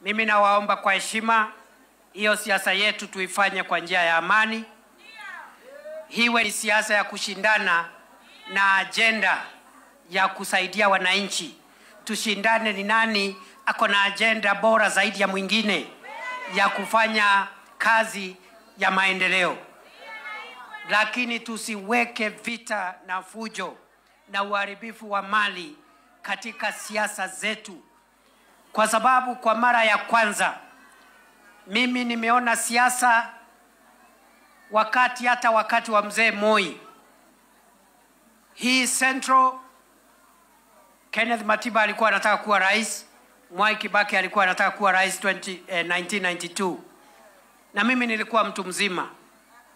Mimi nawaomba kwa heshima, hiyo siasa yetu tuifanye kwa njia ya amani. Hiwe ni siasa ya kushindana na ajenda ya kusaidia wananchi. Tushindane ni nani ako na ajenda bora zaidi ya mwingine ya kufanya kazi ya maendeleo. Lakini tusiweke vita na fujo na uharibifu wa mali katika siasa zetu. Kwa sababu kwa mara ya kwanza mimi nimeona siasa wakati hata wakati wa mzee Moi. Hii Central, Kenneth Matiba alikuwa anataka kuwa rais, Mwai Kibaki alikuwa anataka kuwa rais 1992. Na mimi nilikuwa mtu mzima,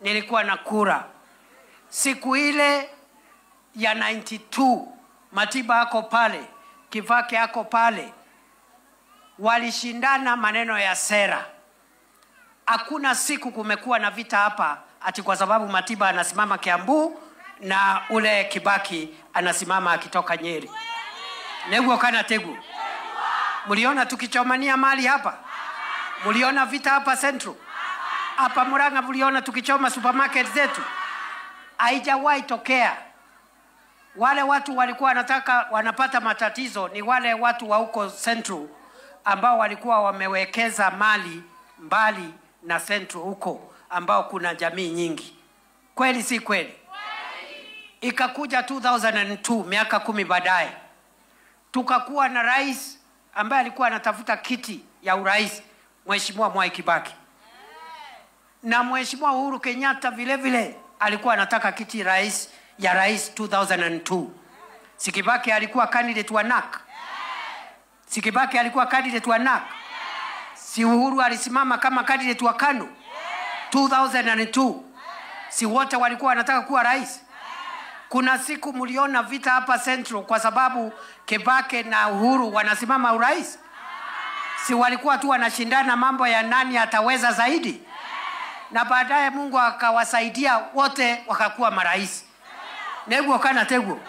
nilikuwa na kura. Siku ile ya 92, Matiba ako pale, Kibaki ako pale, walishindana maneno ya sera. Hakuna siku kumekuwa na vita hapa ati kwa sababu Matiba anasimama Kiambu na ule Kibaki anasimama akitoka Nyeri. Neguo kana tegu. Mliona tukichomania mali hapa? Mliona vita hapa Central? Hapa Murang'a mliona tukichoma supermarket zetu? Haijawahi tokea. Wale watu walikuwa wanataka wanapata matatizo ni wale watu wa huko Central ambao walikuwa wamewekeza mali mbali na Central huko ambao kuna jamii nyingi. Kweli si kweli? Ikakuja 2002, miaka 10 baadaye, tukakuwa na rais ambaye alikuwa anatafuta kiti ya urais, Mheshimiwa Mwai Kibaki. Na Mheshimiwa Uhuru Kenyatta vile vile alikuwa anataka kiti ya rais 2002. Si Kibaki alikuwa candidate wa NAK? Si Kibaki alikuwa candidate wa NAK? Si Uhuru alisimama kama candidate wa KANU 2002? Si wote walikuwa wanataka kuwa rais? Kuna siku mliona vita hapa Central kwa sababu Kibaki na Uhuru wanasimama urais? Si walikuwa tu wanashindana mambo ya nani ataweza zaidi? Na baadaye Mungu akawasaidia wote wakakuwa marais. Neguo kana teguo.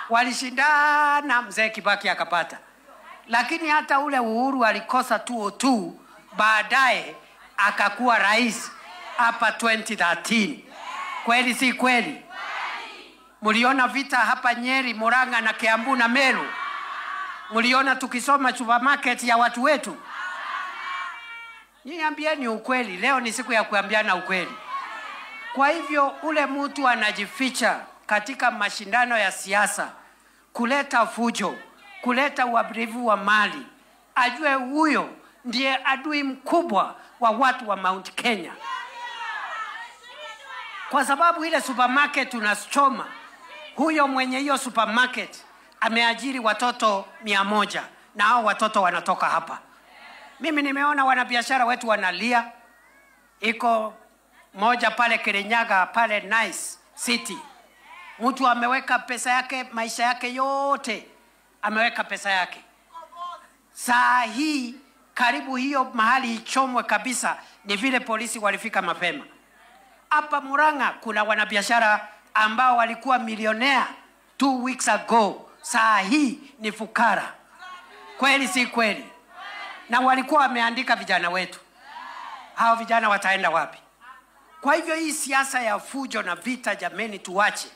Walishindana, mzee Kibaki akapata. Lakini hata ule Uhuru alikosa 202, baadaye akakuwa rais hapa 2013. Kweli si kweli? Mliona vita hapa Nyeri, Murang'a na Kiambu na Meru? Mliona tukisoma supermarket ya watu wetu? Niambieni ukweli, leo ni siku ya kuambiana ukweli. Kwa hivyo ule mtu anajificha katika mashindano ya siasa kuleta fujo, kuleta uharibifu wa mali, ajue huyo ndiye adui mkubwa wa watu wa Mount Kenya. Kwa sababu ile supermarket tunachoma, huyo mwenye hiyo supermarket ameajiri watoto 100 na hao watoto wanatoka hapa. Mimi nimeona wanabiashara wetu wanalia. Iko moja pale Kirinyaga, pale Nice City. Mtu ameweka pesa yake, maisha yake yote ameweka pesa yake. Saa hii karibu hiyo mahali ichomwe kabisa, ni vile polisi walifika mapema. Hapa Murang'a kuna wanabiashara ambao walikuwa milionea 2 weeks ago, saa hii ni fukara. Kweli si kweli? Na walikuwa wameandika vijana wetu. Hao vijana wataenda wapi? Kwa hivyo hii siasa ya fujo na vita, jameni, tuache.